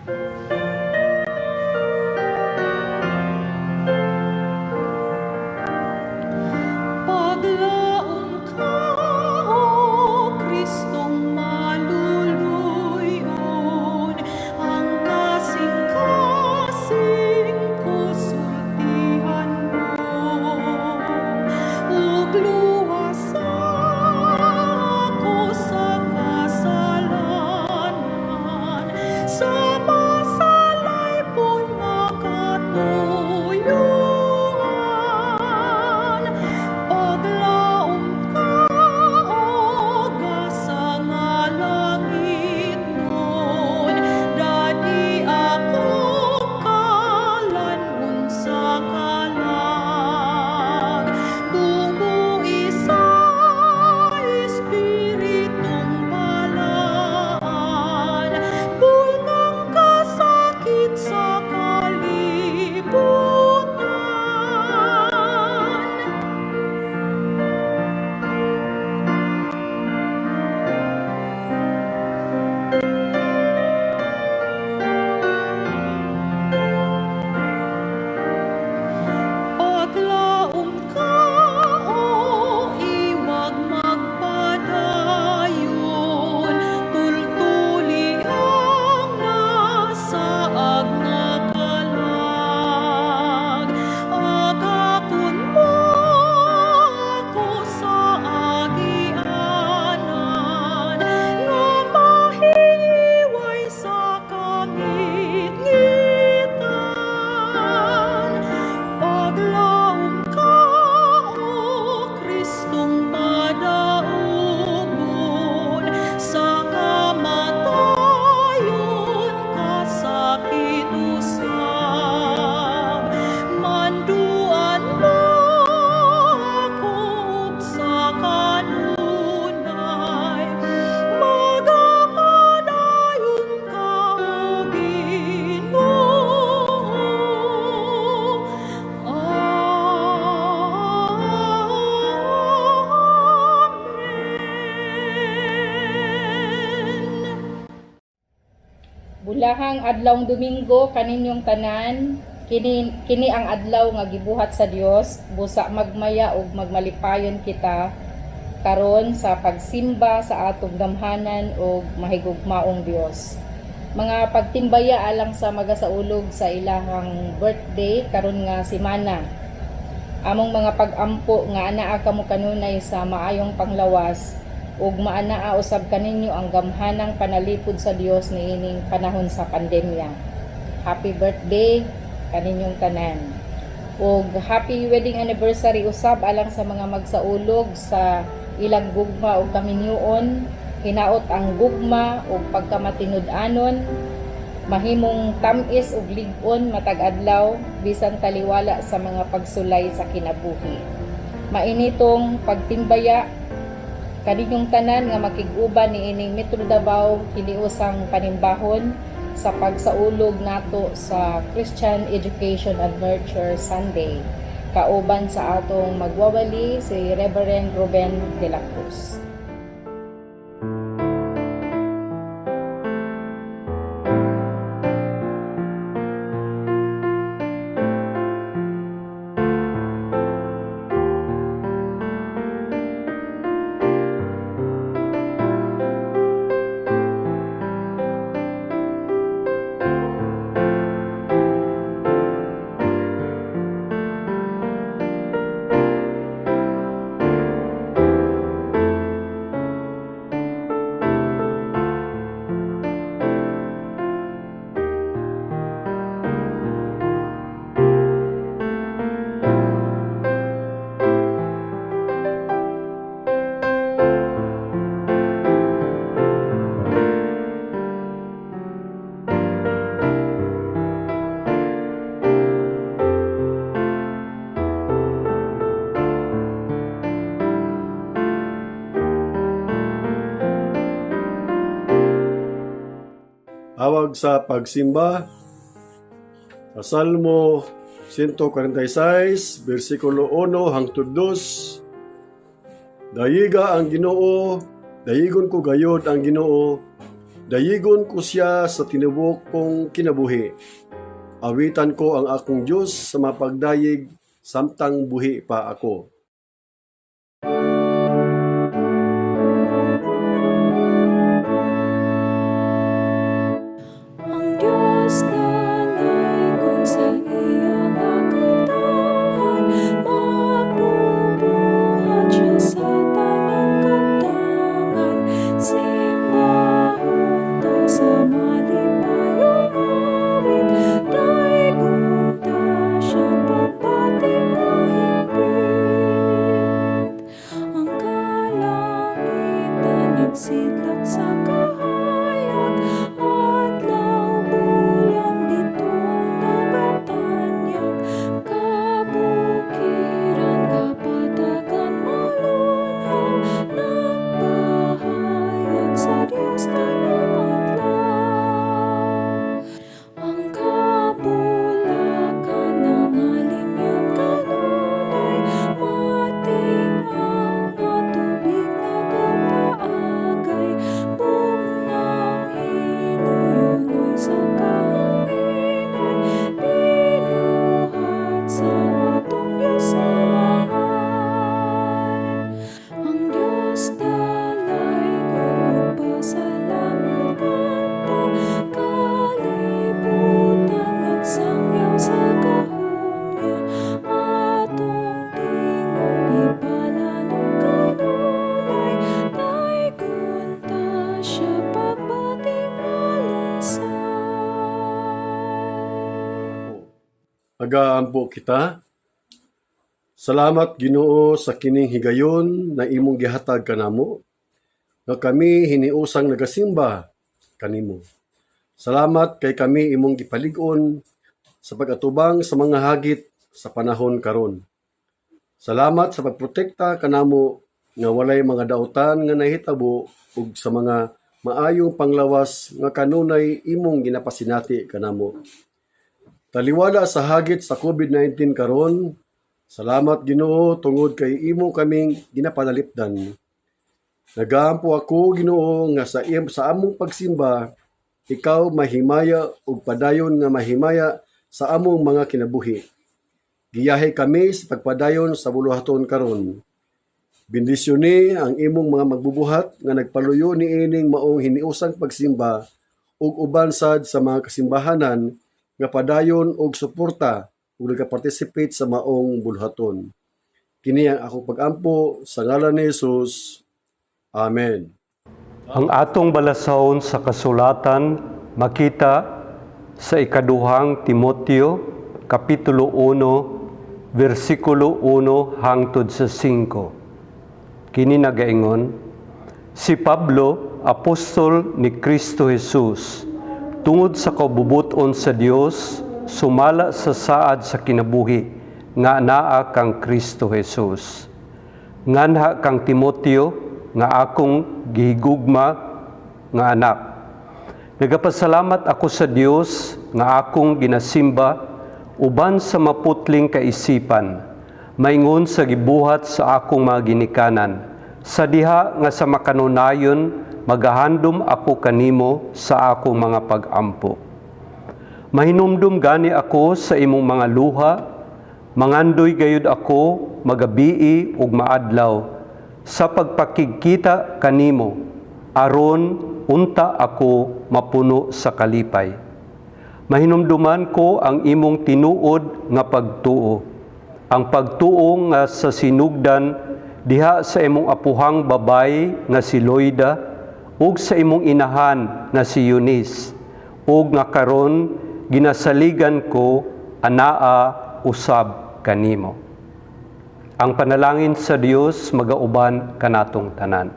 Paglaom ka, O Kristong maluluyon, ang kasing-kasing ko sultihan mo, ug luwasa ako sa kasalanan, sa masalaypon nga katuyoan. Paglaom ka, O gasa nga langitnon, dadi ako kalan-on sa kalag. Bumui sa Espiritong Balaan, bulngang kasakit sa kalibutan. Paglaom ka, O iwag magpadayon, tultuli ang nasaag nga kalag. Agakon mo ako sa agianan, nga mahiway sa kangitngitan. Paglaom ka, O Kristong madaugon, sa kamatayon kasakit usab. Manduan mo ako ug sa kanunay, magapadayon ka, O Ginoo. Amen. Bulahang adlawng Domingo kaninyong tanan, kini ang adlaw nga gibuhat sa Dios, busa magmaya ug magmalipayon kita karon sa pagsimba sa atong gamhanan ug mahigugmaong Dios. Mga pagtimbaya alang sa magasaulog sa ilahang birthday karon nga semana. Among mga pag-ampo nga anaa kamo kanunay sa maayong panglawas ug maanaa usab kaninyo ang gamhanang panalipod sa Dios niining panahon sa pandemya. Happy birthday kaninyong tanan. Ug happy wedding anniversary usab alang sa mga magsaulog sa ilang gugma ug kaminyoon. Hinaot ang gugma ug pagkamatinud-anon, mahimong tam-is ug lig-on matag adlaw bisan taliwala sa mga pagsulay sa kinabuhi. Mainitong pagtimbaya kaninyong tanan nga makig-uban niining Metro Davao kiniusang panimbahon sa pagsaulog nato sa Christian Education and Nurture Sunday, kauban sa atong magwawali, si Reverend Ruben de la Cruz. Awag sa pagsimba sa Salmo 146, versikulo 1 hangtod 2. Dayiga ang Ginoo, dayigon ko gayod ang Ginoo. Dayigon ko siya sa tibuok kong kinabuhi. Awitan ko ang akong Dios sa mapagdayig samtang buhi pa ako. Ang Diyos dalaygon sa iya nga katawhan, magbubuhat siya sa tanang kabtangan. Simbahon ta sa malipayong awit, daygon ta siya pagbati nga hingpit. Ang kalangitan nagsidlak sa kahayag, adlaw, bulan, bituon nagatanyag, kabukiran, kapatagan malunhaw, nagpahayag sa Dios tanang adlaw. Ang kabulakan nangalimyon kanunay, matin-aw nga tubig nagapaagay, bugnawng hinuyunoy sa kahanginan, binuhat sa atong Diyos Amahan. Ang Diyos dalaygon ug pasalamatan ta, kalibutan nagsangyaw sa gahom niya, atong tingog ipalanog kanunay, daygon ta siya pagbati nga lunsay. Agaampo kita. Salamat, Ginoo, sa kining higayon na imong gihatag kanamo nga kami hiniusang nagasimba kanimo. Salamat kay kami imong gipalig-on sa pag-atubang sa mga hagit sa panahon karon. Salamat sa pagprotekta kanamo nga walay mga dautan nga nahitabo ug sa mga maayong panglawas nga kanunay imong ginapasinati kanamo. Taliwala sa hagit sa COVID-19 karon, salamat, Ginoo, tungod kay imo kaming ginapanalipdan. Nagaampo ako, Ginoo, nga sa among pagsimba ikaw mahimaya ug padayon nga mahimaya sa among mga kinabuhi. Giyahe kami sa pagpadayon sa buluhaton karon. Bendisyoni ang imong mga magbubuhat nga nagpaluyo niining maong hiniusang pagsimba ug uban sad sa mga kasimbahanan nga padayon og suporta ug nagaparticipate sa maong buluhaton. Kini ang akong pagampo sa ngalan ni Jesus. Amen. Ang atong balasahon sa kasulatan makita sa Ikaduhang Timoteo kapitulo 1 versikulo 1 hangtod sa 5. Kini nagaingon, si Pablo, apostol ni Kristo Jesus, tungod sa kabubuton sa Dios, sumala sa saad sa kinabuhi nga naa kang Kristo Jesus. Nganha kang Timoteo nga akong gihigugma nga anak. Nagapasalamat ako sa Dios nga akong ginasimba uban sa maputling kaisipan, maingon sa gibuhat sa akong mga ginikanan. Sa diha nga sa makanunayon magahandom ako kanimo sa akong mga pag-ampo. Mahinumdum gani ako sa imong mga luha, mangandoy gayud ako magabii ug maadlaw sa pagpakigkita kanimo, aron unta ako mapuno sa kalipay. Mahinumduman ko ang imong tinuod nga pagtuo, ang pagtuo nga sa sinugdan diha sa imong apuhang babay nga si Loida ug sa imong inahan nga si Eunice, ug nga karon ginasaligan ko anaa usab kanimo. Ang panalangin sa Dios magauban kanatong tanan.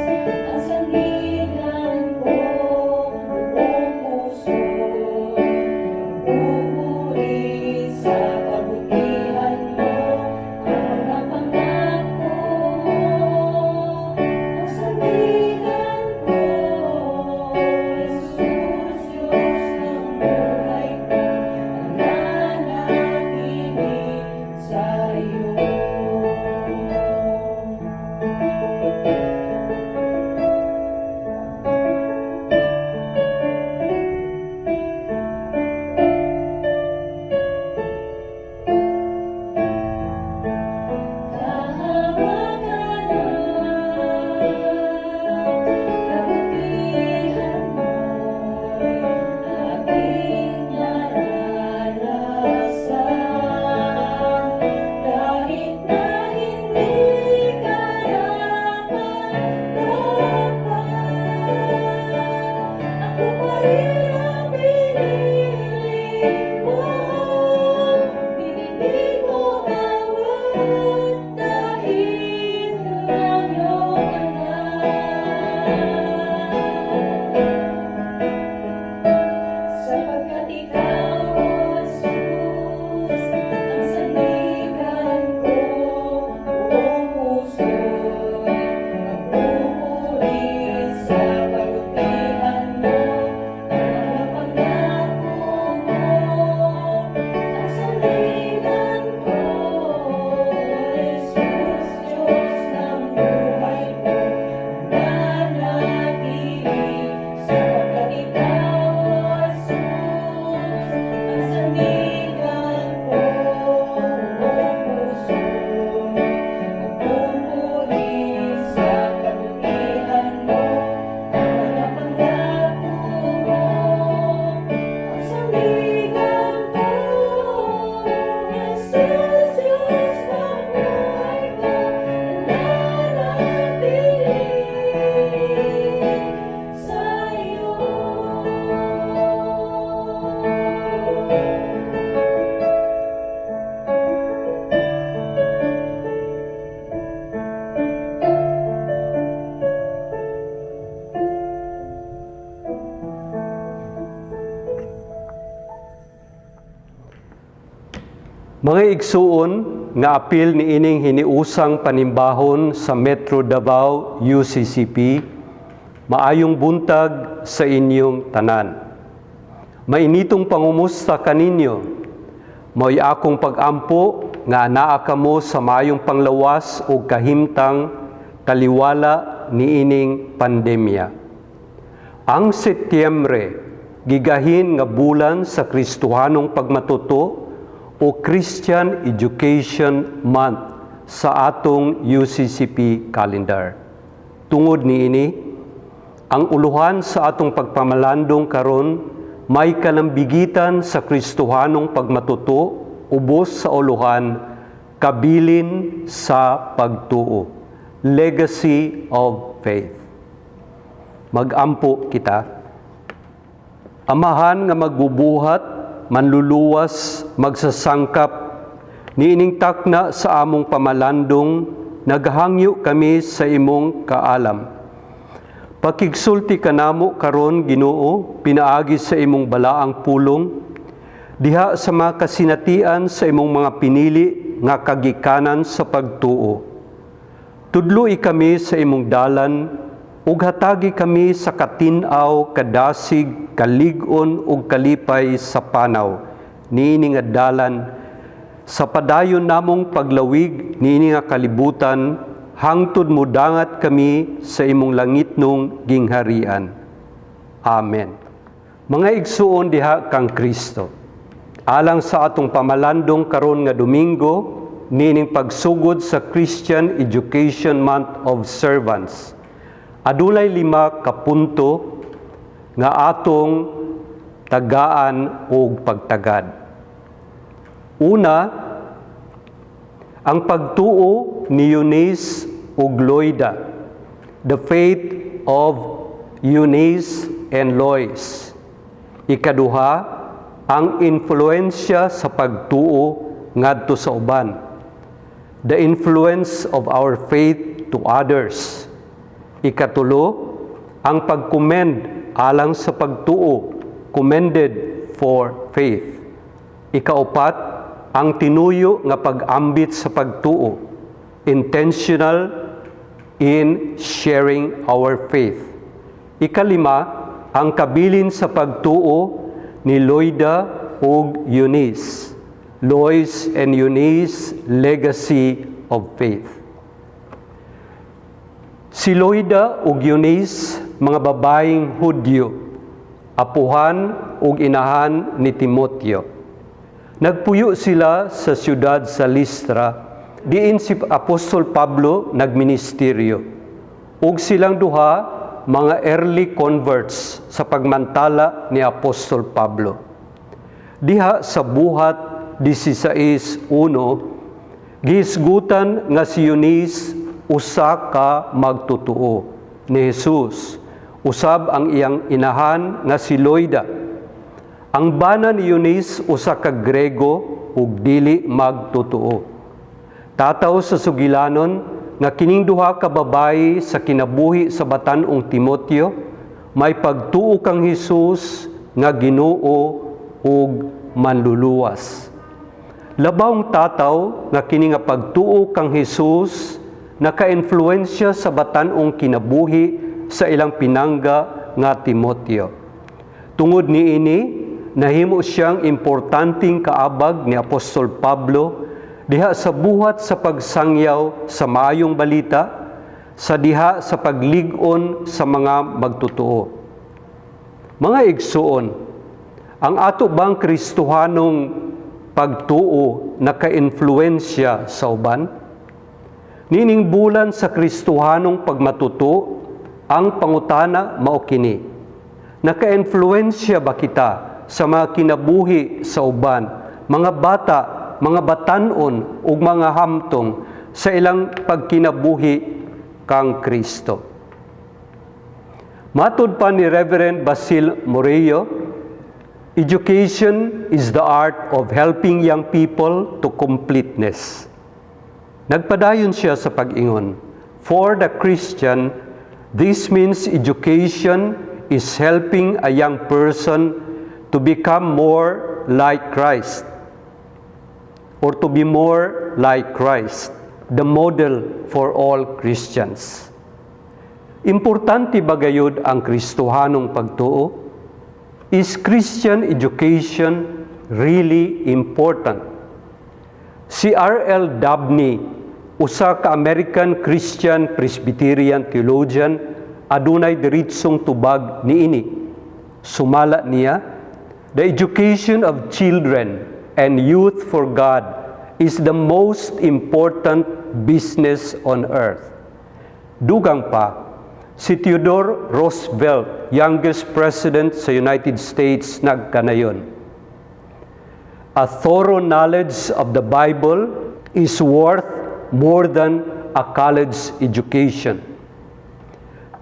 Ang sandigan ko, buong puso'y magpupuri sa kabutihan mo, ang mga pangako mo. Ang sandigan ko, Jesus, Diyos ng buhay ko, nananatili sa iyo. Kahabagan at kabutihan mo'y aking naranasan. Kahit na hindi karapat-dapat, ako pa rin ang pinili mo. Dinggin mo bawat daing ng iyong anak. Sapagkat ikaw, O Jesus, ang sandigan ko, buong puso'y magpupuri sa kabutihan mo, ang mga pangako mo. Ang sandigan ko, Jesus, Diyos ng buhay ko, nananatili sapagkat ikaw, O Jesus, ang sandigan ko, buong puso'y magpupuri sa kabutihan mo, ang mga pangako mo. Ang sandigan ko, Jesus, Diyos ng buhay ko, nananatili sa iyo. Mga igsuon nga apil niining hiniusang panimbahon sa Metro Davao UCCP, maayong buntag sa inyong tanan. Mainitong pangumusta kaninyo, mao'y akong pag-ampo nga anaa kamo sa maayong panglawas ug kahimtang taliwala niining pandemya. Ang Setyembre, gigahin nga bulan sa Kristohanong pagmatuto o Christian Education Month sa atong UCCP calendar. Tungod niini, ang uluhan sa atong pagpamalandong karon may kalambigitan sa Kristohanong pagmatuto ubos sa uluhan kabilin sa pagtuo. Legacy of Faith. Magampo kita. Amahan nga magbubuhat, manluluwas, magsasangkap, niining takna sa among pamalandong, naghangyo kami sa imong kaalam. Pakigsulti kanamo karon, Ginoo, pinaagi sa imong balaang pulong, diha sa mga kasinatian sa imong mga pinili nga kagikanan sa pagtuo. Tudloi kami sa imong dalan ug hatagi kami sa katin-aw, kadasig, kalig-on ug kalipay sa panaw niini nga dalan sa padayon namong paglawig niini nga kalibutan hangtod modangat kami sa imong langitnong gingharian. Amen. Mga igsuon diha kang Kristo, alang sa atong pamalandong karon nga Domingo, nining pagsugod sa Christian Education Month of Servants, adunay lima ka punto nga atong tagaan og pagtagad. Una, ang pagtuo ni Eunice ug Loida, the faith of Eunice and Lois. Ikaduha, ang influensya sa pagtuo ngadto sa uban, the influence of our faith to others. Ikatulo, ang pag-commend alang sa pagtuo, commended for faith. Ikaupat, ang tinuyo nga pag-ambit sa pagtuo, intentional in sharing our faith. Ikalima, ang kabilin sa pagtuo ni Loida ug Eunice. Lois and Eunice legacy of faith. Si Loida ug Eunice, mga babaeng Hudyo, apuhan ug inahan ni Timoteo. Nagpuyo sila sa siyudad sa Listra, diin si Apostol Pablo nagministeryo. Ug silang duha mga early converts sa pagmantala ni Apostol Pablo. Diha sa Buhat 16:1, gihisgutan nga si Eunice usa ka magtutuo ni Jesus. Usab ang iyang inahan nga si Loida. Ang bana ni Eunice usa ka Grego ug dili magtutuo. Tataw sa sugilanon nga kining duha ka babayi sa kinabuhi sa batan-ong Timoteo may pagtuo kang Hesus nga Ginoo ug Manluluwas. Labawng tataw nga kini nga pagtuo kang Hesus naka-influensya sa batan-ong kinabuhi sa ilang pinangga nga Timoteo. Tungod niini, nahimo siyang importanteng kaabag ni Apostol Pablo diha sa buhat sa pagsangyaw sa maayong balita, sa diha sa paglig-on sa mga magtutuo. Mga igsuon, ang ato bang Kristohanong pagtuo naka-influensya sa uban? Nining bulan sa Kristohanong pagmatuto, ang pangutana mao kini: Naka-influensya ba kita sa mga kinabuhi sa uban, mga bata, mga batanon ug mga hamtong sa ilang pagkinabuhi kang Kristo? Matud pa ni Reverend Basil Moreo, "Education is the art of helping young people to completeness." Nagpadayon siya sa pag-ingon, "For the Christian, this means education is helping a young person to become more like Christ or to be more like Christ, the model for all Christians." Importante ba gayud ang Kristohanong pagtuo? Is Christian education really important? Si R.L. Dabney, usa ka American Christian Presbyterian theologian, adunay diretsong tubag niini. Sumala niya, "The education of children and youth for God is the most important business on earth." Dugang pa, si Theodore Roosevelt, youngest president sa United States, nagkanayon, "A thorough knowledge of the Bible is worth more than a college education."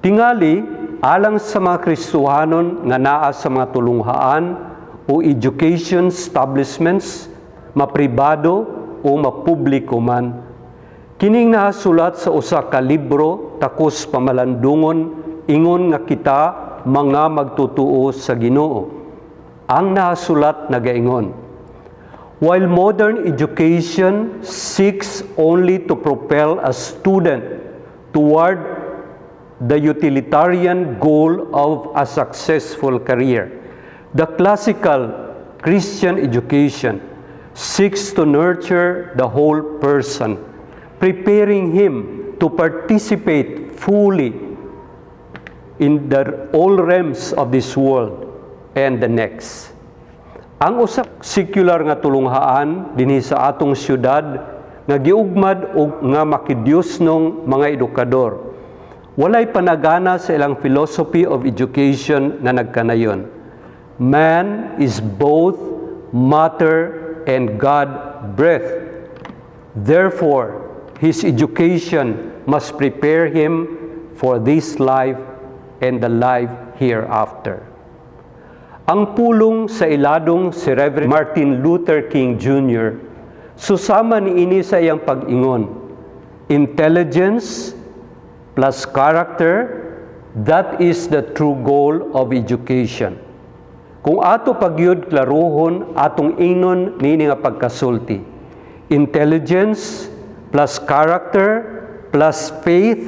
Tingali, alang sa mga Kristohanon nga naa sa mga tulunghaan o education establishments, mapribado o mapubliko man, kining nahasulat sa usa ka libro takos pamalandungon ingon nga kita mga magtutuo sa Ginoo. Ang nahasulat nagaingon, "While modern education seeks only to propel a student toward the utilitarian goal of a successful career, the classical Christian education seeks to nurture the whole person, preparing him to participate fully in the all realms of this world and the next." Ang usa secular nga tulunghaan dinhi sa atong syudad nga giugmad og nga makidiyosnong mga edukador, walay panagana sa ilang philosophy of education nga nagkanayon, "Man is both matter and God breath. Therefore, his education must prepare him for this life and the life hereafter." Ang pulong sa iladong si Reverend Martin Luther King Jr., susama niini sa iyang pag-ingon, "Intelligence plus character, that is the true goal of education. Kung ato pagyud klaruhon, atong ingnon niini nga pagkasulti: intelligence plus character plus faith,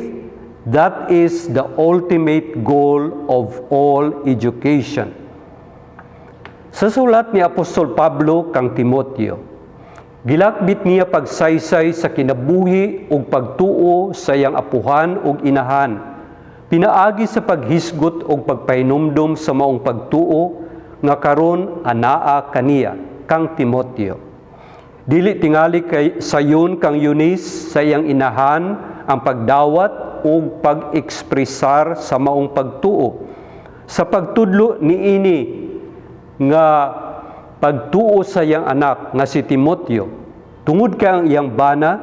that is the ultimate goal of all education. Sa sulat ni Apostol Pablo kang Timoteo, gilakbit niya pagsaysay sa kinabuhi ug pagtuo sa iyang apuhan ug inahan, pinaagi sa paghisgot ug pagpahinumdom sa maong pagtuo nga karon anaa kaniya, kang Timoteo. Dili tingali kay sayon kang Eunice sa iyang inahan ang pagdawat ug pag-ekspresar sa maong pagtuo. Sa pagtudlo niini nga pagtuo sa iyang anak nga si Timoteo, tungod kay ang iyang bana,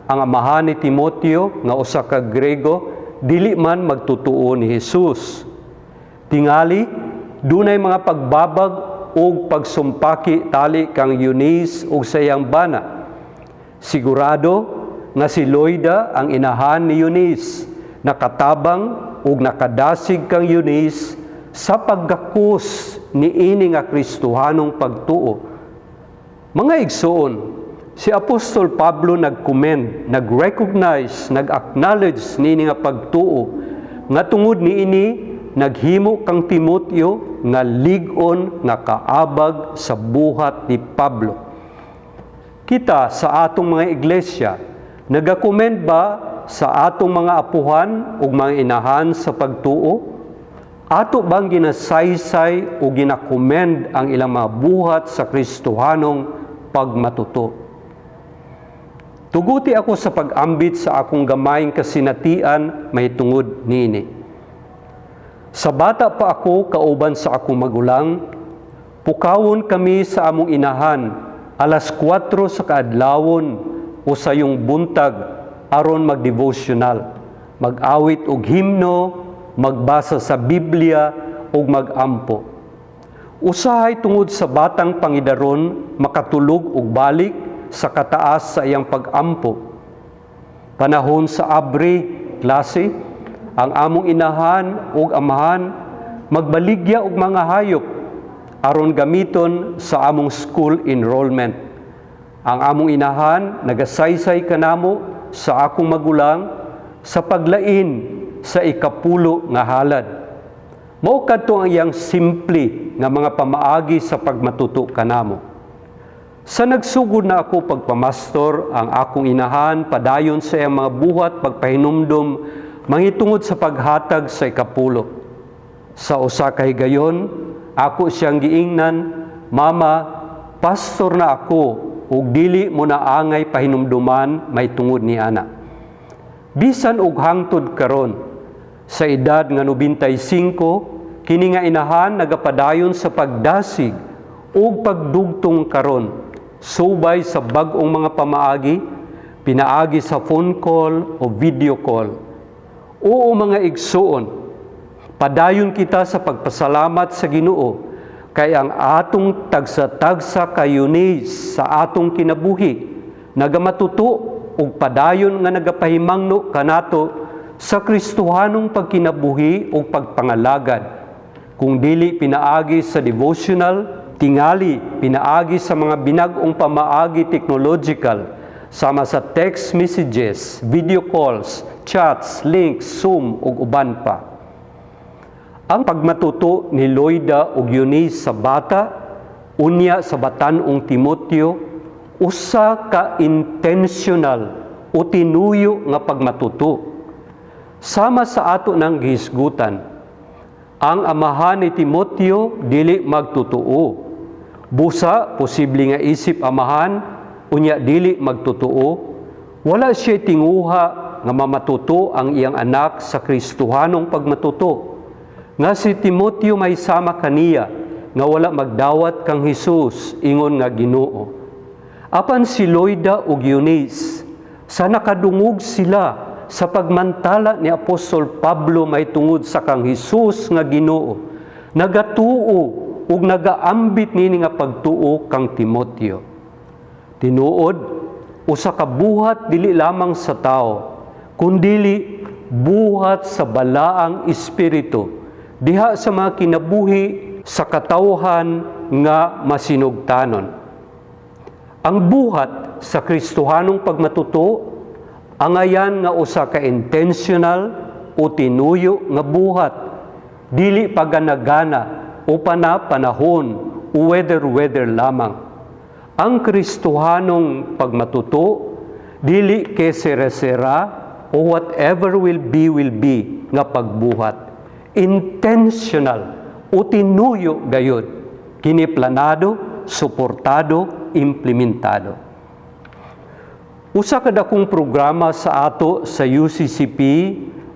ang amahan ni Timoteo nga usa ka Grego, dili man magtutuo ni Jesus. Tingali, dunay mga pagbabag ug pagsumpaki tali kang Eunice ug sa iyang bana. Sigurado nga si Loida, ang inahan ni Eunice, nakatabang ug nakadasig kang Eunice sa paggakos niini nga Kristohanong pagtuo. Mga igsoon, si Apostol Pablo nag-commend, nag-recognize, nag-acknowledge niini nga pagtuo nga tungod niini naghimo kang Timoteo nga lig-on nga kaabag sa buhat ni Pablo. Kita sa atong mga iglesia, nagakomend ba sa atong mga apuhan ug mga inahan sa pagtuo? Ato bang ginasaysay o ginakomend ang ilang mga buhat sa Kristohanong pagmatuto? Tuguti ako sa pag-ambit sa akong gamayng kasinatian mahitungod niini. Sa bata pa ako, kauban sa akong magulang, pukawon kami sa among inahan alas 4 sa kaadlawon o sayong buntag aron magdevotional, mag-awit og himno, magbasa sa Biblia ug magampo. Usahay tungod sa batang pangidaron, makatulog og balik sa kataas sa iyang pag-ampo. Panahon sa abri klase, ang among inahan ug amahan magbaligya og mga hayop aron gamiton sa among school enrollment. Ang among inahan nagasaysay kanamo sa akong magulang sa paglain sa ikapulo nga halad. Mao kadto ang iyang simple nga mga pamaagi sa pagmatuto kanamo. Sa nagsugod na ako pagpamastor, ang akong inahan padayon sa iyang mga buhat pagpahinumdom mangitungod sa paghatag sa ikapulo. Sa usa ka higayon, ako siyang giingnan, "Mama, pastor na ako ug dili mo na angay pahinumduman mahitungod ni ana." Bisan og hangtod karon sa edad nga 95, kini nga inahan nagapadayon sa pagdasig ug pagdugtong karon subay sa bag-ong mga pamaagi, pinaagi sa phone call o video call. Oo, mga igsuon, padayon kita sa pagpasalamat sa Ginoo kay ang atong tagsa-tagsa ka Eunice sa atong kinabuhi nagamatuto ug padayon nga nagapahimangno kanato sa Kristohanong pagkinabuhi ug pagpangalagad. Kung dili pinaagi sa devotional, tingali pinaagi sa mga binag-ong pamaagi technological sama sa text messages, video calls, chats, links, Zoom ug uban pa. Ang pagmatuto ni Loida ug Eunice sa bata, unya sa batan-ong Timoteo, usa ka intentional o tinuyo nga pagmatuto. Sama sa ato ng gihisgutan, ang amahan ni Timoteo dili magtotoo. Busa, posible nga isip amahan, unya dili magtotoo, wala siya tinguha nga mamatuto ang iyang anak sa Kristohanong pagmatuto. Nga si Timoteo may sama kaniya nga wala magdawat kang Hesus ingon nga Ginoo. Apan si Loida ug Eunice, sa nakadungog sila sa pagmantala ni Apostol Pablo mahitungod sa kang Hesus nga Ginoo, nagatuo ug nagaambit nini nga pagtuo kang Timoteo. Tinuod, usa ka buhat dili lamang sa tao, kundili buhat sa Balaang Espiritu diha sa mga kinabuhi sa katawhan nga masinugtanon. Ang buhat sa Kristohanong pagmatuto angayan nga usa ka intentional o tinuyo nga buhat, dili paganagana o pana-panahon o weather-weather lamang. Ang Kristohanong pagmatuto dili que sera-sera o whatever will be nga pagbuhat. Intentional o tinuyo gayud. Kini planado, suportado, implementado. Usa ka dakong programa sa ato sa UCCP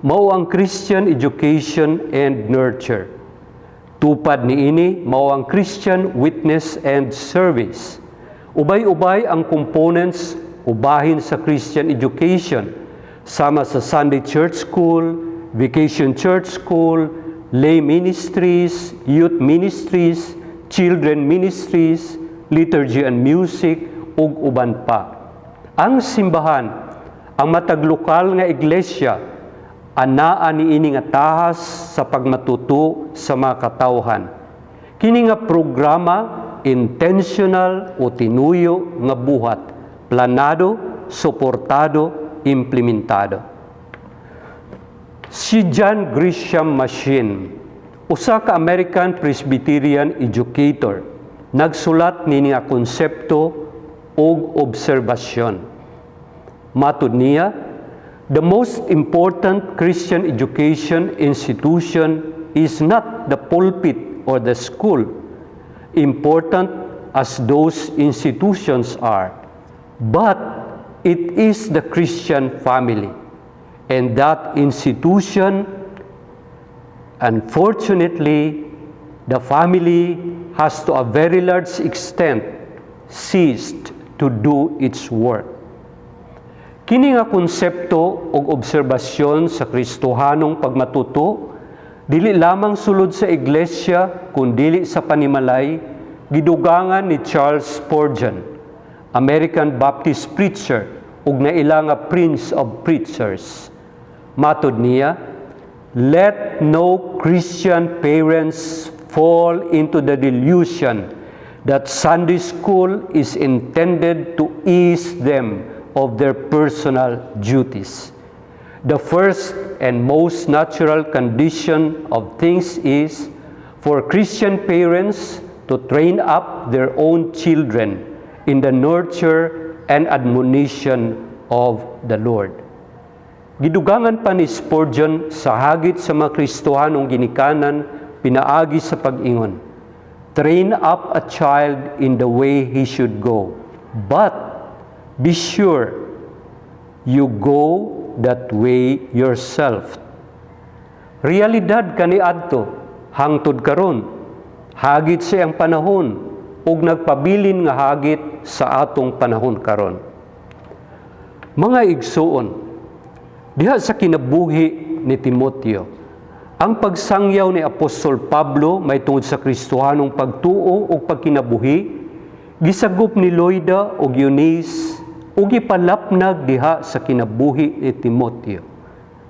mao ang Christian Education and Nurture. Tupad niini mao ang Christian Witness and Service. Ubay-ubay ang components ubahin sa Christian education sama sa Sunday Church School, Vacation Church School, lay ministries, youth ministries, children ministries, liturgy and music, ug uban pa. Ang simbahan, ang matag lokal nga iglesia, anaa niini nga tahas sa pagmatuto sa mga katawhan. Kini nga programa, intentional o tinuyo nga buhat, planado, suportado, implementado. Si John Grisham Machine, usa ka American Presbyterian educator, nagsulat nini nga konsepto ug obserbasyon. Matud niya, "The most important Christian education institution is not the pulpit or the school, important as those institutions are, but it is the Christian family. And that institution, unfortunately, the family has to a very large extent ceased to do its work." Kini nga konsepto ug obserbasyon sa Kristohanong pagmatuto dili lamang sulod sa iglesia kun dili sa panimalay, gidugangan ni Charles Spurgeon, American Baptist preacher ug naila nga Prince of Preachers. Matod niya, "Let no Christian parents fall into the delusion that Sunday school is intended to ease them of their personal duties. The first and most natural condition of things is for Christian parents to train up their own children in the nurture and admonition of the Lord." Gidugangan pa ni Spurgeon sa hagit sa mga Kristohanong ginikanan pinaagi sa pag-ingon, "Train up a child in the way he should go, but be sure you go that way yourself." Realidad kaniadto hangtod karon, hagit sa iyang panahon ug nagpabilin nga hagit sa atong panahon karon. Mga igsuon, diha sa kinabuhi ni Timoteo, ang pagsangyaw ni Apostol Pablo may tungod sa Kristohanong pagtuo ug pagkinabuhi, gisagop ni Loida ug Eunice ug gipalapnag diha sa kinabuhi ni Timoteo.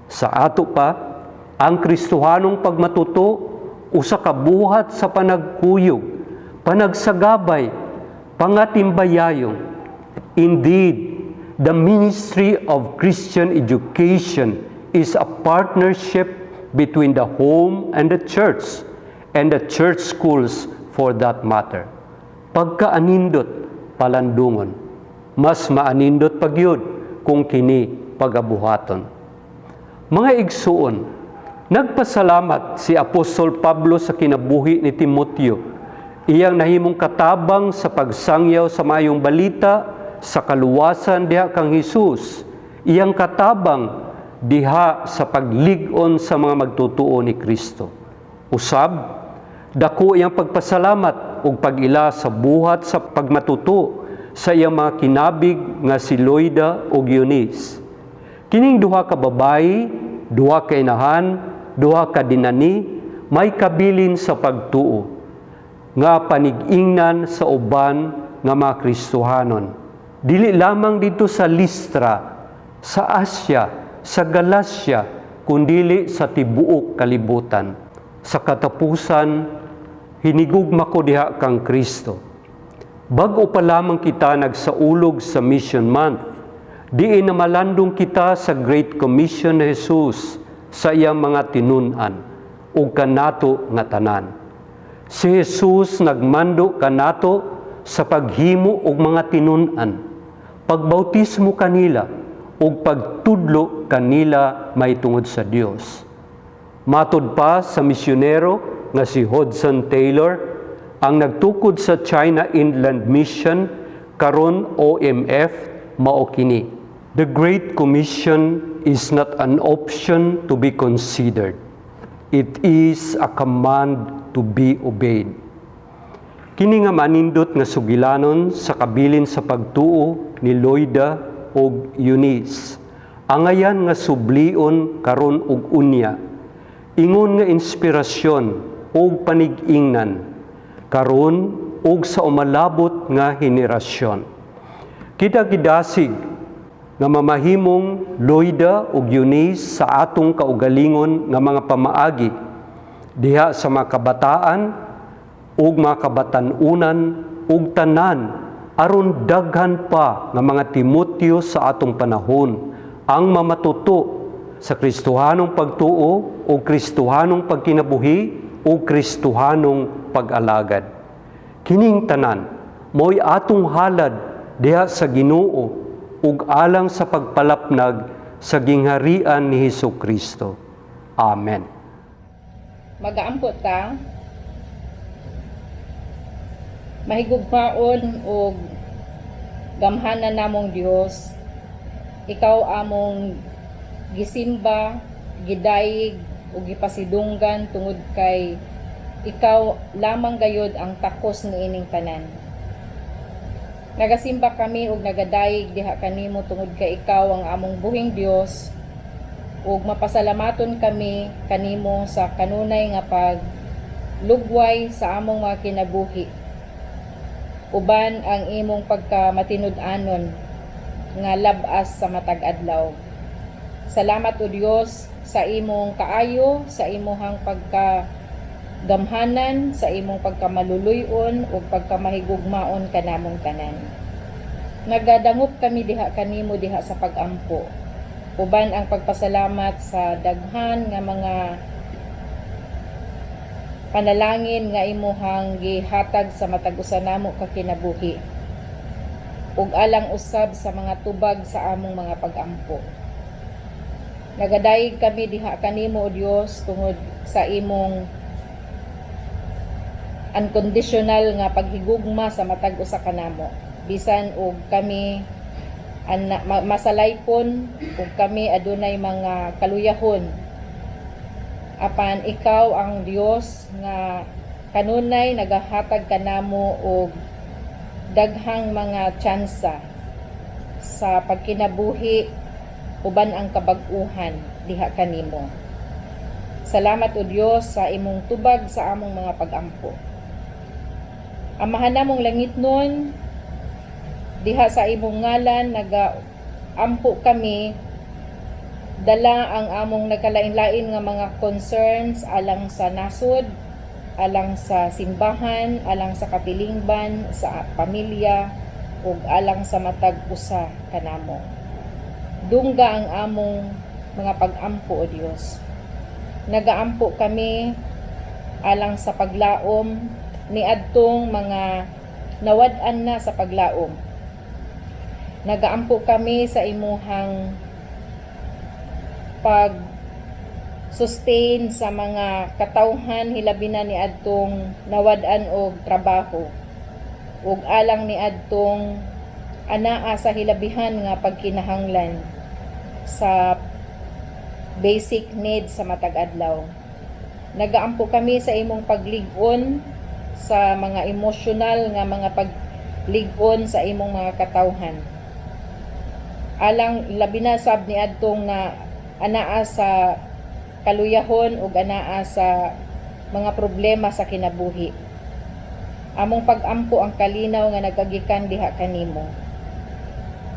Sa ato pa, ang Kristohanong pagmatuto usa ka buhat sa panagkuyog, panagsagabay, pangatimbayayong. Indeed, the ministry of Christian education is a partnership between the home and the church, and the church schools for that matter. Pagkaanindot, palandungon. Mas maanindot pa gyud kung kini pagabuhaton. Mga igsuon, nagpasalamat si Apostol Pablo sa kinabuhi ni Timoteo. Iyang nahimong katabang sa pagsangyaw sa maayong balita sa kaluwasan diha kang Hesus. Iyang katabang diha sa paglig-on sa mga magtutuo ni Kristo. Usab, dako iyang pagpasalamat ug pag-ila sa buhat sa pagmatuto sa iyang mga kinabig nga si Loida ug Eunice. Kining duha ka babayi, duha ka inahan, duha ka dinani, may kabilin sa pagtuo nga panig-ingnan sa uban nga mga Kristohanon. Dili lamang dito sa Listra, sa Asia, sa Galacia, kundili sa tibuok kalibutan. Sa katapusan, hinigugma ko diha kang Kristo. Bag-o pa lamang kita nagsaulog sa Mission Month, diin na malandong kita sa Great Commission ni Jesus sa iyang mga tinun-an ug kanato nga tanan. Si Jesus nagmando kanato sa paghimo og mga tinun-an, pagbautismo kanila ug pagtudlo kanila mahitungod sa Dios. Matod pa sa misyonero nga si Hudson Taylor, ang nagtukod sa China Inland Mission, karon OMF, mao kini: "The Great Commission is not an option to be considered. It is a command to be obeyed." Kini nga manindot nga sugilanon sa kabilin sa pagtuo ni Loida ug Eunice, angayan nga sublion karon ug unya, ingon nga inspirasyon ug panig-ingnan karon ug sa umalabot nga henerasyon. Kita gidasig nga mamahimong Loida ug Eunice sa atong kaugalingon nga mga pamaagi diha sa mga kabataan ug mga kabatan-unan ug tanan, aron daghan pa nga mga Timoteo sa atong panahon ang mamatuto sa Kristohanong pagtuo o Kristohanong pagkinabuhi o Kristohanong pag-alagad. Kining tanan mo'y atong halad diha sa Ginoo ug alang sa pagpalapnag sa gingharian ni Hesus Kristo. Amen. Magaampo ta. Mahigugmaon og gamhanan namong Dios, ikaw among gisimba, gidayeg ug gipasidunggan tungod kay ikaw lamang gayod ang takos niining tanan. Nagasimba kami ug nagadayeg diha kanimo tungod kay ikaw ang among buhing Dios, ug mapasalamaton kami kanimo sa kanunay nga paglugway sa among mga kinabuhi uban ang imong pagkamatinud-anon nga lab-as sa matag adlaw. Salamat, O Dios, sa imong kaayo, sa imuhang pagka gamhanan, sa imong pagkamaluluyon ug pagkamahigugmaon kanamong tanan. Nagadangop kami diha kanimo diha sa pagampo uban ang pagpasalamat sa daghan nga mga panalangin nga imuhang gihatag sa matag usa namo ka kinabuhi ug alang usab sa mga tubag sa among mga pagampo. Nagadayeg kami diha kanimo, O Dios, tungod sa imong unconditional nga paghigugma sa matag usa kanamo, bisan og kami masalaypon ug kami adunay mga kaluyahon, apan ikaw ang Dios nga kanunay nagahatag kanamo og daghang mga tsansa sa pagkinabuhi uban ang kabag-uhan diha kanimo. Salamat, O Dios, sa imong tubag sa among mga pagampo. Amahan namong langitnon, diha sa imong ngalan nagaampo kami dala ang among nagkalain-lain nga mga concerns alang sa nasod, alang sa simbahan, alang sa katilingban, sa pamilya ug alang sa matag usa kanamo. Dungga ang among mga pag-ampo, O Dios. Nagaampo kami alang sa paglaom ni adtong mga nawad-an na sa paglaom. Nagaampo kami sa imuhang pag sustain sa mga katawhan, hilabi na ni adtong nawad-an og trabaho ug alang ni adtong anaa sa hilabihan nga pagkinahanglan sa basic needs sa matag adlaw. Nagaampo kami sa imong paglig-on sa mga emosyonal nga mga paglig-on sa imong mga katawhan. Alang labi na sab ni adtong na anaa sa kaluyahon ug anaa sa mga problema sa kinabuhi. Among pag-ampo ang kalinaw nga nagagikan diha kanimo.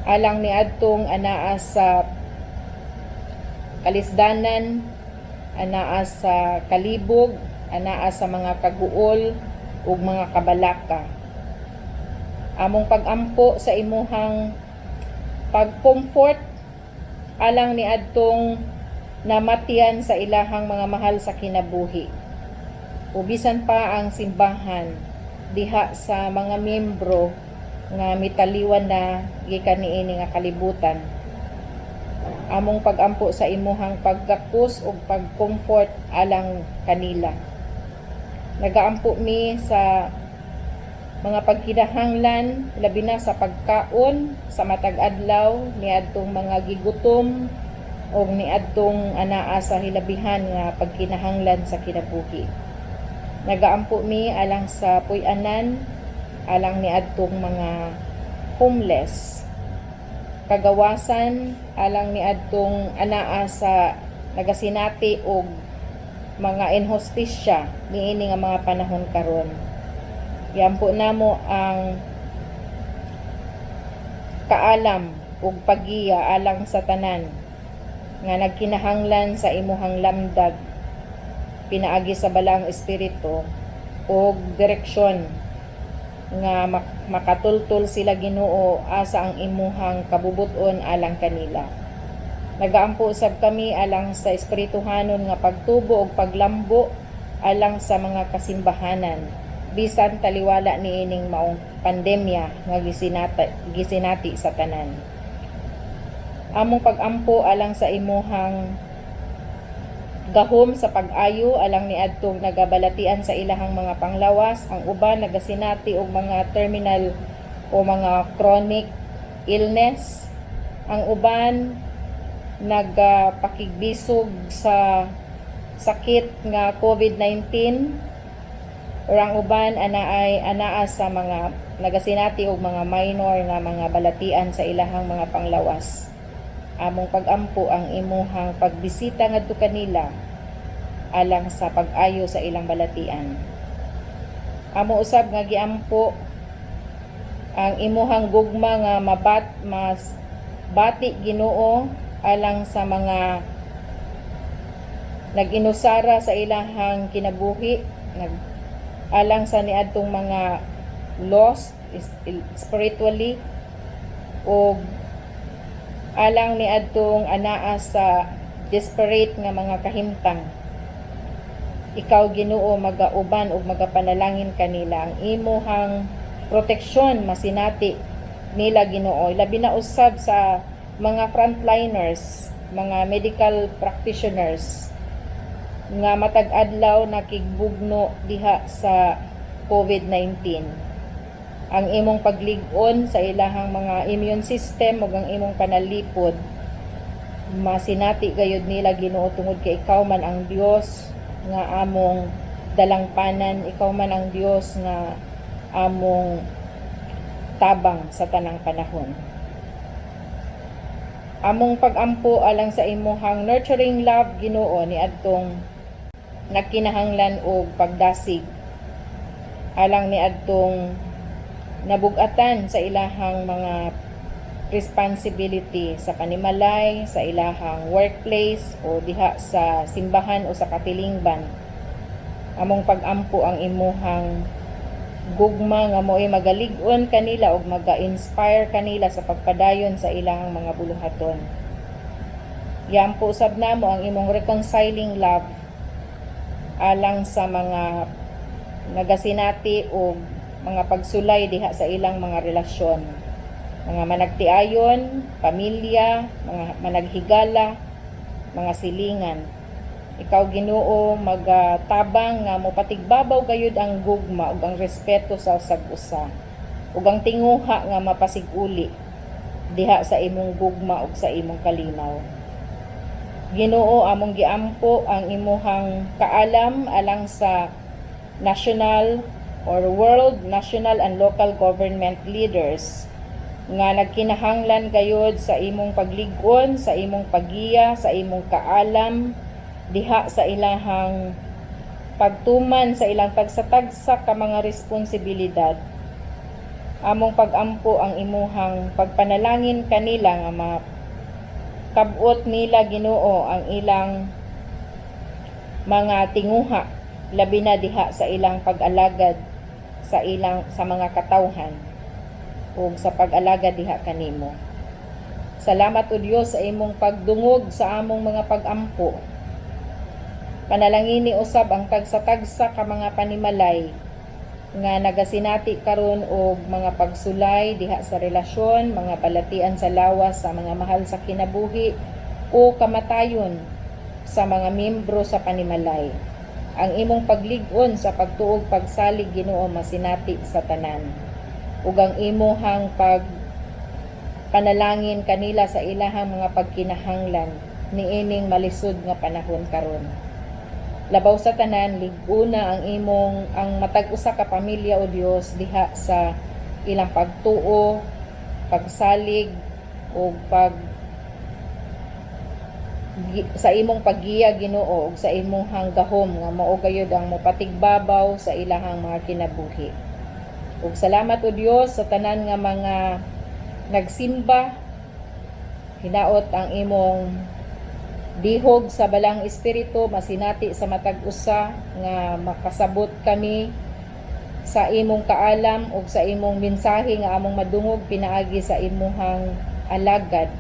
Alang ni adtong anaa sa kalisdanan, anaa sa kalibog, anaa sa mga kaguol ug mga kabalaka. Among pagampo sa imuhang pag-comfort alang niadtong namatian sa ilahang mga mahal sa kinabuhi. O bisan pa ang simbahan diha sa mga miyembro nga mitaliwan na gikan niini nga kalibutan. Among pagampo sa imuhang paggakos ug pag-comfort alang kanila. Nagaampo mi sa mga pagkinahanglan, labi na sa pagkaon sa matag adlaw niadtong mga gigutom o niadtong anaa sa hilabihan nga pagkinahanglan sa kinabuhi. Nagaampo mi alang sa puy-anan, alang niadtong mga homeless, kagawasan alang niadtong anaa sa nagasinati og mga inhustisya niini nga mga panahon karon. Giampo namo ang kaalam ug paggiya alang sa tanan nga nagkinahanglan sa imuhang lamdag pinaagi sa Balaang Espiritu og direksyon nga makatultol sila, Ginoo, asa ang imuhang kabubuton alang kanila. Nagaampo usab kami alang sa espirituhanon nga pagtubo ug paglambo alang sa mga kasimbahanan bisan taliwala niining maong pandemya nga gisinati sa tanan. Among pagampo alang sa imuhang gahom sa pag-ayo alang niadtong nagabalatian sa ilahang mga panglawas, ang uban nagasinati og mga terminal o mga chronic illness, ang uban nagapakigbisog sa sakit nga COVID-19, or ang uban ana ay anaa sa mga nagasinati og mga minor nga mga balatian sa ilahang mga panglawas. Among pagampo ang imuhang pagbisita ngadto kanila alang sa pag-ayo sa ilang balatian. Amo usab nga giampo ang imuhang gugma nga mas bati, Ginoo, alang sa mga nag-inusara sa ilahang kinabuhi, alang sa niadtong mga lost spiritually o alang niadtong anaa sa desperate nga mga kahimtang. Ikaw, Ginoo, magauban ug magapanalangin kanila. Ang imuhang proteksyon masinati nila, Ginoo, labi na usab sa mga frontliners, mga medical practitioners nga matag adlaw nakigbugno diha sa COVID-19. Ang imong paglig-on sa ilahang mga immune system ug ang imong panalipod masinati gayud nila, Ginoo, tungod kay ikaw man ang Dios nga among dalangpanan, ikaw man ang Dios nga among tabang sa tanang panahon. Among pagampo alang sa imuhang nurturing love, Ginoo, niadtong nagkinahanglan og pagdasig, alang niadtong nabugatan sa ilahang mga responsibility sa panimalay, sa ilahang workplace o diha sa simbahan o sa katilingban. Among pagampo ang imuhang gugma nga mo'y magalig-on kanila ug maga-inspire kanila sa pagpadayon sa ilahang mga buluhaton. Giampo usab namo ang imong reconciling love alang sa mga nagasinati og mga pagsulay diha sa ilang mga relasyon. Mga managtiayon, pamilya, mga managhigala, mga silingan. Ikaw, Ginoo, magatabang nga mopatigbabaw gayud ang gugma ug ang respeto sa usag usa. Ug ang tinguha nga mapasiguli diha sa imong gugma ug sa imong kalinaw. Ginoo, among giampo ang imuhang kaalam alang sa national or world, national and local government leaders nga nagkinahanglan gayud sa imong paglig-on, sa imong paggiya, sa imong kaalam diha sa ilahang pagtuman sa ilang tagsa-tagsa ka mga responsibilidad. Among pagampo ang imuhang pagpanalangin kanila nga Kabot nila, Ginoo, ang ilang mga tinguha, labi na diha sa ilang pag-alagad sa ilang sa mga katawhan ug sa pag-alagad diha kanimo. Salamat, O Dios, sa imong pagdungog sa among mga pagampo. Panalangini usab ang tagsa-tagsa ka mga panimalay nga nagasinati karon og mga pagsulay diha sa relasyon, mga balatian sa lawas sa mga mahal sa kinabuhi o kamatayon sa mga membro sa panimalay. Ang imong paglig-on sa pagtuog pagsalig, Ginoo, masinati sa tanan. Ug ang imuhang pag panalangin kanila sa ilahang mga pagkinahanglan niining malisod nga panahon karon. Labaw sa tanan, lig-ona ang imong ang matag usa ka pamilya, o Dios, diha sa ilang pagtuo, pagsalig ug sa imong paggiya, Ginoo, ug sa imong gahom nga mao gayud ang mopatigbabaw sa ilahang mga kinabuhi. Ug salamat, o Dios, sa tanan nga mga nagsimba. Hinaot ang imong dihog sa Balaang Espiritu masinati sa matag usa nga makasabot kami sa imong kaalam ug sa imong mensahe nga among madungog pinaagi sa imuhang alagad.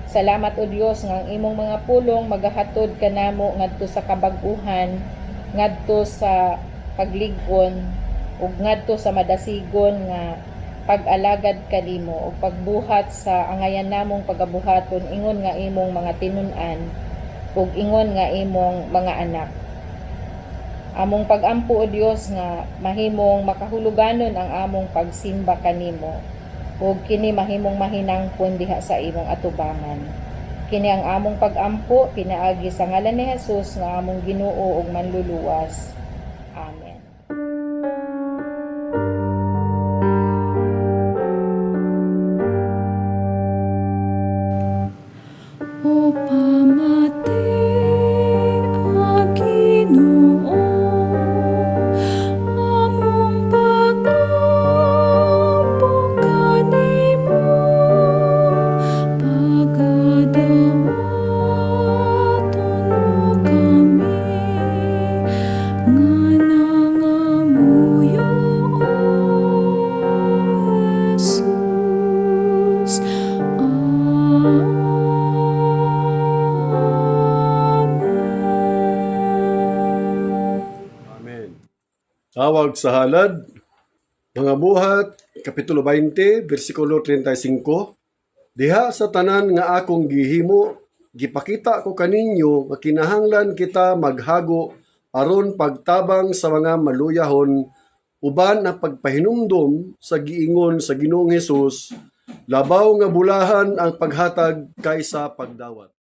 Salamat, o Dios, nga ang imong mga pulong magahatod kanamo ngadto sa kabag-uhan, ngadto sa paglig-on ug ngadto sa madasigon nga pag-alagad kanimo ug pagbuhat sa angayan namong pagabuhaton ingon nga imong mga tinun-an ug ingon nga imong mga anak. Among pagampo, o Dios, nga mahimong makahuluganon ang among pagsimba kanimo ug kini mahimong mahinangpon diha sa imong atubangan. Kini ang among pagampo pinaagi sa ngalan ni Jesus nga among Ginoo ug Manluluwas. Amen. O pamati, Ginoo, among pagampo kanimo, pagadawaton mo kami nga nangamuyo, O Jesus. Amen. Amen. Tawag sa halad, Mga Buhat, Kapitulo 20, versikulo 35. "Diha sa tanan nga akong gihimo, gipakita ko kaninyo nga kinahanglan kita maghago aron pagtabang sa mga maluyahon uban ang pagpahinumdom sa giingon sa Ginoong Hesus, labaw nga bulahan ang paghatag kaysa pagdawat."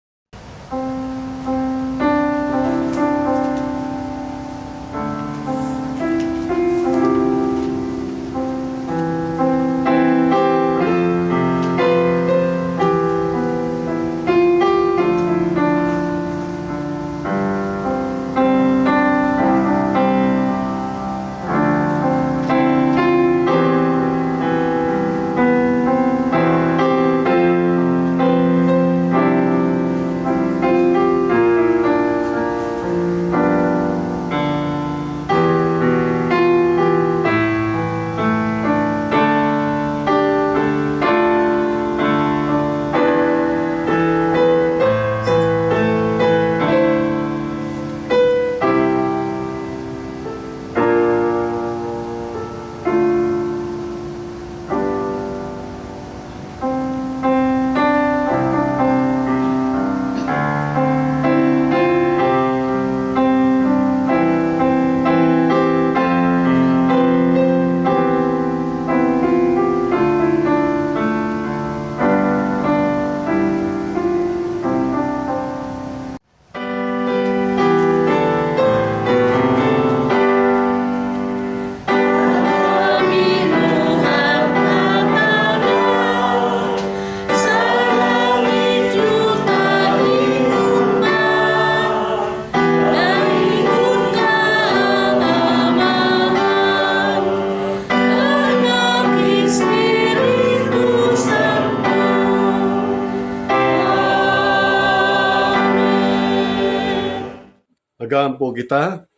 Magampo kita.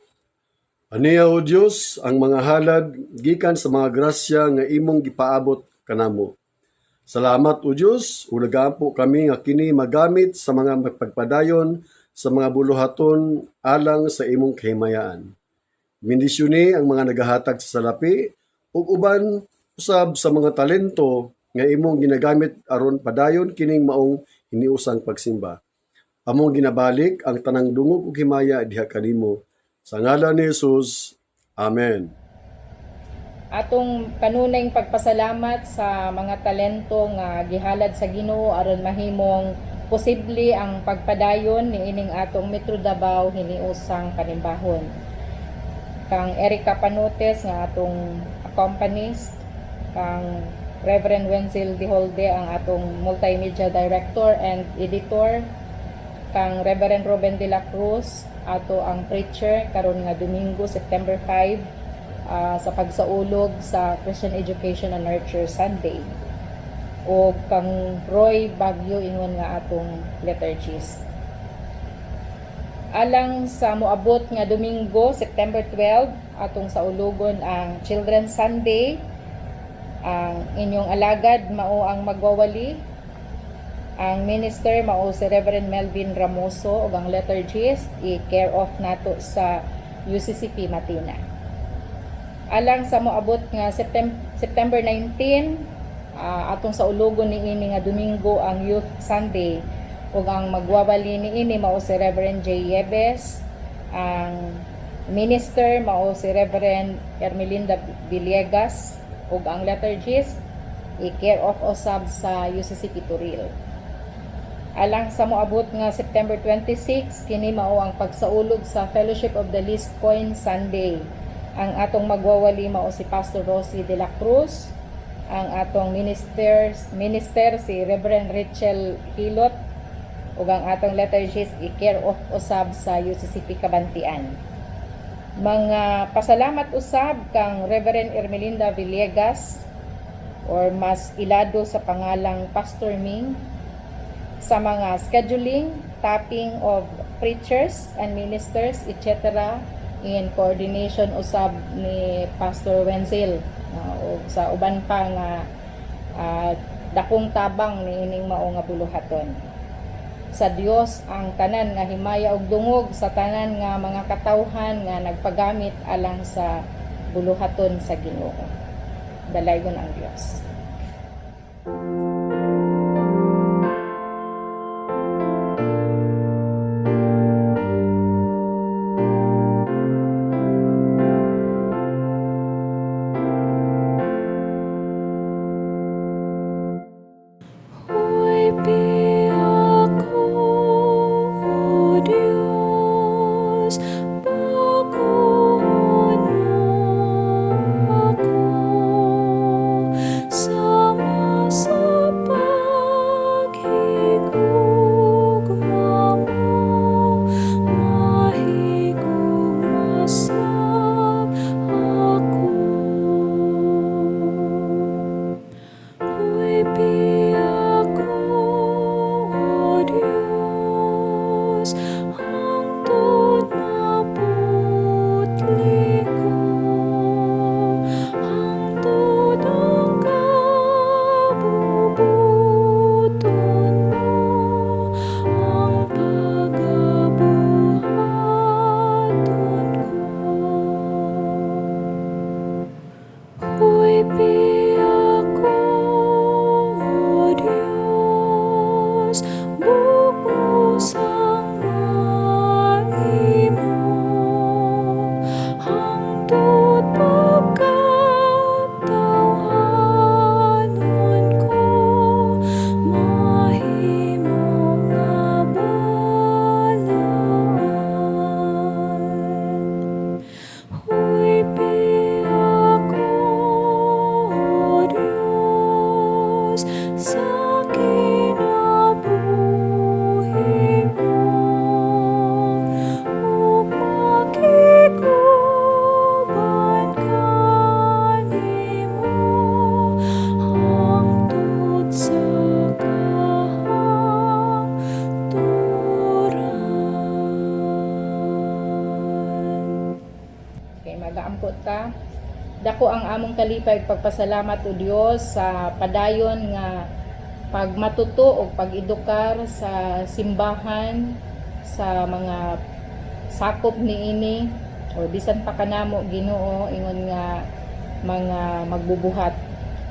Ania, O Dios, ang mga halad gikan sa mga grasya nga imong gipaabot kanamo. Salamat, O Dios, ug nagaampo kami nga kini magamit sa mga magpagpadayon sa mga buluhaton alang sa imong kahimayaan. Bendisyoni ang mga nagahatag sa salapi ug uban usab sa mga talento nga imong ginagamit aron padayon kining maong hiniusang pagsimba. Among ginabalik ang tanang dungog ug himaya diha kanimo. Sa ngalan ni Jesus. Amen. Atong kanunayng pagpasalamat sa mga talento nga gihalad sa Ginoo aron mahimong posible ang pagpadayon niining atong Metro Davao hiniusang panimbahon. Kang Erica Panotes nga atong accompanist, kang Reverend Wenzel Diholde ang atong multimedia director and editor, kang Reverend Ruben de la Cruz ato ang preacher karon nga Domingo, September 5, sa pagsaulog sa Christian Education and Nurture Sunday, o kang Roy Bagyo ingon nga atong liturgist. Alang sa moabot nga Domingo, September 12, atong saulugon ang Children's Sunday. Ang inyong alagad mao ang magwawali. Ang minister mao si Reverend Melvin Ramoso ug ang liturgist i-care of nato sa UCCP Matina. Alang sa moabot nga September 19, atong saulugon niini nga Domingo ang Youth Sunday ug ang magwawali niini mao si Reverend J. Yebes. Ang minister mao si Reverend Ermelinda Villegas ug ang liturgist i-care of usab sa UCCP Toril. Alang sa moabot nga September 26, kini mao ang pagsaulog sa Fellowship of the Least Coin Sunday. Ang atong magwawali mao si Pastor Rosie de la Cruz, ang atong minister si Reverend Rachel Hilot ug ang atong liturgist i-care of usab sa UCCP Kabantian. Mga pasalamat usab kang Reverend Ermelinda Villegas or mas ilado sa pangalang Pastor Ming sa mga scheduling, tapping of preachers and ministers, etc. in coordination usab ni Pastor Wenzel o sa uban pa nga dakong tabang niining mao nga buluhaton. Sa Dios ang tanan nga himaya ug dungog sa tanan nga mga katawhan nga nagpagamit alang sa buluhaton sa Ginoo. Dalaygon ang Dios. Uybi ako, O Dios, bag-ohon mo ako sama sa Kay magaampo ta. Dako ang among kalipay ug pagpasalamat, o Dios, sa padayon nga pagmatuto o pag-edukar sa simbahan, sa mga sakop niini o bisan pa kanamo, Ginoo, ingon nga mga magbubuhat.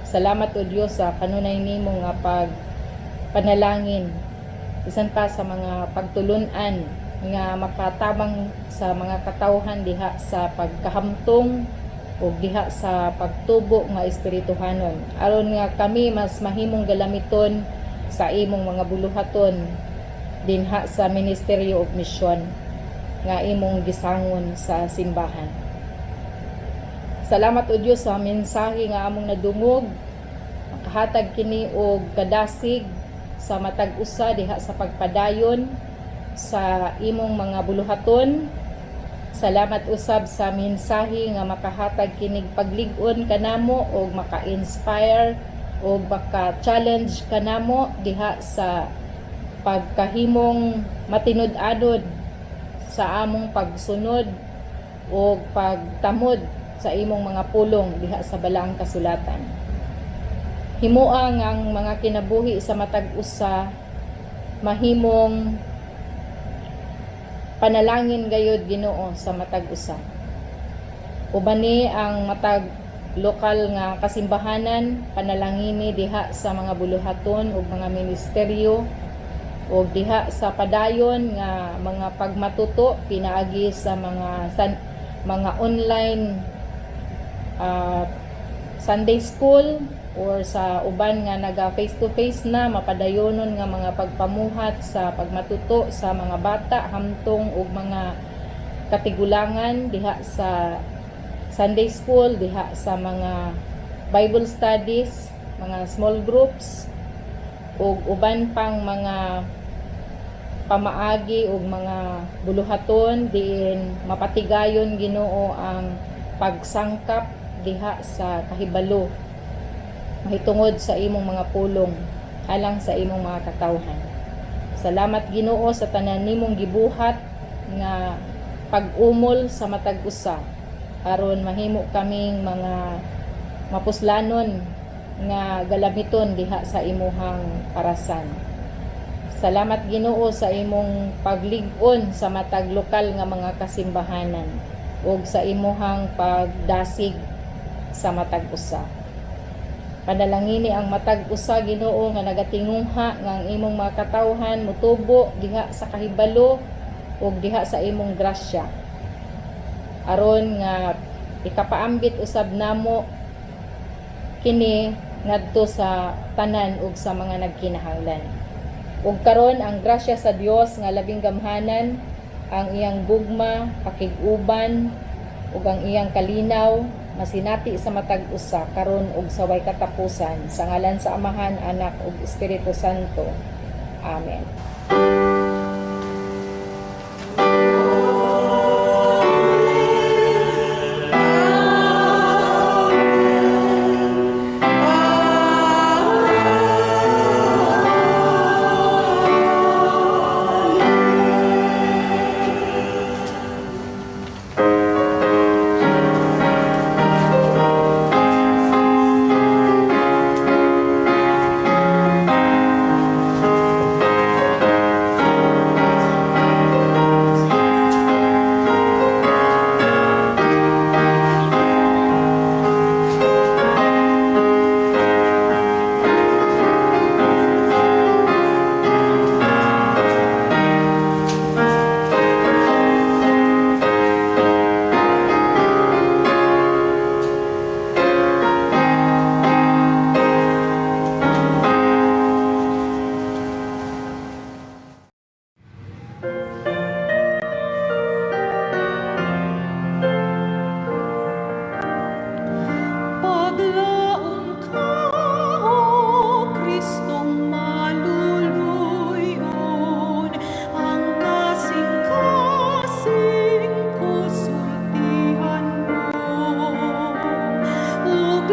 Salamat, o Dios, sa kanunay nimo nga pag panalangin, bisan pa sa mga pagtulunan nga makatabang sa mga katawhan diha sa pagkahamtong o diha sa pagtubo nga espirituhanon, aron nga kami mas mahimong galamiton sa imong mga buluhaton dinha sa Ministeryo of Mission nga imong gisangon sa simbahan. Salamat, o Dios, sa mensahe nga among nadungog. Makahatag kini og kadasig sa matag usa diha sa pagpadayon sa imong mga buluhaton. Salamat usab sa mensahe nga makahatag kinig paglig-on kanamo og maka-inspire og maka-challenge kanamo diha sa pagkahimong matinud-anod sa among pagsunod o pagtamod sa imong mga pulong diha sa Balaang Kasulatan. Himoa nga ang mga kinabuhi sa matag usa mahimong panalangin gayod, Ginoo, sa matag usa. Uban ni ang matag lokal nga kasimbahanan, panalangini diha sa mga buluhaton ug mga ministeryo ug diha sa padayon nga mga pagmatuto pinaagi sa mga online Sunday school or sa uban nga naga face to face na, mapadayonon nga mga pagpamuhat sa pagmatuto sa mga bata hamtong ug mga katigulangan diha sa Sunday school, diha sa mga Bible studies, mga small groups ug uban pang mga pamaagi ug mga buluhaton diin mapatigayon, Ginoo, ang pagsangkap diha sa kahibalo mahitungod sa imong mga pulong alang sa imong mga katawhan. Salamat, Ginoo, sa tanan nimong gibuhat nga pag-umol sa matag usa aron mahimo kaming mga mapuslanon nga galamiton diha sa imuhang parasan. Salamat, Ginoo, sa imong paglig-on sa matag lokal nga mga kasimbahanan ug sa imuhang pagdasig sa matag usa. Panalangini ang matag usa, Ginoo, nga nagatinguha nga ang imong mga katawhan mutubo diha sa kahibalo ug diha sa imong grasya. Aron nga ikapaambit usab namo kini ngadto sa tanan ug sa mga nagkinahanglan. Ug karon, ang grasya sa Dios nga labing gamhanan, ang iyang gugma, pakig-uban ug ang iyang kalinaw masinati sa matag usa karon ug sa way katapusan, sa ngalan sa Amahan, Anak ug Espiritu Santo. Amen. Paglaom ka, O Kristong maluluyon, ang kasing-kasing ko sultihan mo. Ug